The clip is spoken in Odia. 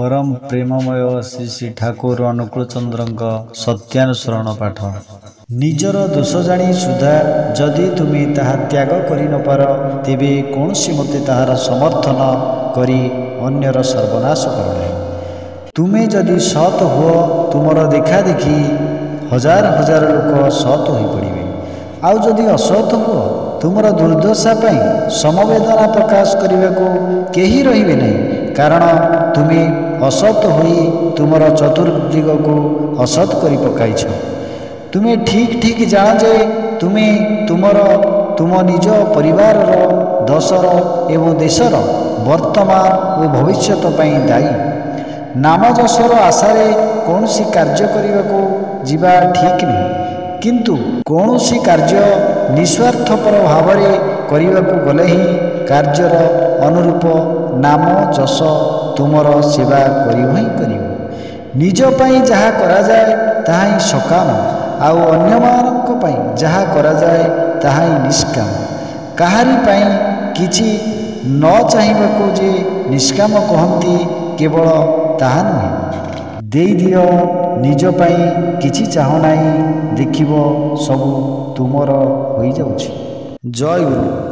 ପରମ ପ୍ରେମମୟ ଶ୍ରୀ ଶ୍ରୀ ଠାକୁର ଅନୁକୂଳ ଚନ୍ଦ୍ରଙ୍କ ସତ୍ୟାନୁସରଣ ପାଠ। ନିଜର ଦୋଷ ଜାଣି ସୁଦ୍ଧା ଯଦି ତୁମେ ତାହା ତ୍ୟାଗ କରି ନପାର, ତେବେ କୌଣସି ମତେ ତାହାର ସମର୍ଥନ କରି ଅନ୍ୟର ସର୍ବନାଶ କର ନାହିଁ। ତୁମେ ଯଦି ସତ୍ ହୁଅ, ତୁମର ଦେଖାଦେଖି ହଜାର ହଜାର ଲୋକ ସତ୍ ହୋଇପଡ଼ିବେ। ଆଉ ଯଦି ଅସତ୍ ହୁଅ, ତୁମର ଦୁର୍ଦ୍ଦଶା ପାଇଁ ସମବେଦନା ପ୍ରକାଶ କରିବାକୁ କେହି ରହିବେ ନାହିଁ, କାରଣ ତୁମେ ଅସତ୍ ହୋଇ ତୁମର ଚତୁର୍ଦିଗକୁ ଅସତ୍ କରି ପକାଇଛ। ତୁମେ ଠିକ୍ ଠିକ୍ ଜାଣ ଯେ ତୁମେ ତୁମର, ତୁମ ନିଜ ପରିବାରର, ଦଶର ଏବଂ ଦେଶର ବର୍ତ୍ତମାନ ଓ ଭବିଷ୍ୟତ ପାଇଁ ଦାୟୀ। ନାମ ଯଶର ଆଶାରେ କୌଣସି କାର୍ଯ୍ୟ କରିବାକୁ ଯିବା ଠିକ୍ ନୁହେଁ, କିନ୍ତୁ କୌଣସି କାର୍ଯ୍ୟ ନିସ୍ୱାର୍ଥପର ଭାବରେ କରିବାକୁ ଗଲେ ହିଁ କାର୍ଯ୍ୟର ଅନୁରୂପ ନାମ ଯଶ ତୁମର ସେବା କରିବ ହିଁ କରିବ। ନିଜ ପାଇଁ ଯାହା କରାଯାଏ ତାହା ହିଁ ସକାମ, ଆଉ ଅନ୍ୟମାନଙ୍କ ପାଇଁ ଯାହା କରାଯାଏ ତାହା ହିଁ ନିଷ୍କାମ। କାହାରି ପାଇଁ କିଛି ନ ଚାହିଁବାକୁ ଯେ ନିଷ୍କାମ କହନ୍ତି, କେବଳ ତାହା ନୁହେଁ। ଦେଇଦିଅ, ନିଜ ପାଇଁ କିଛି ଚାହଁ ନାହିଁ, ଦେଖିବ ସବୁ ତୁମର ହୋଇଯାଉଛି। ଜୟ ଗୁରୁ।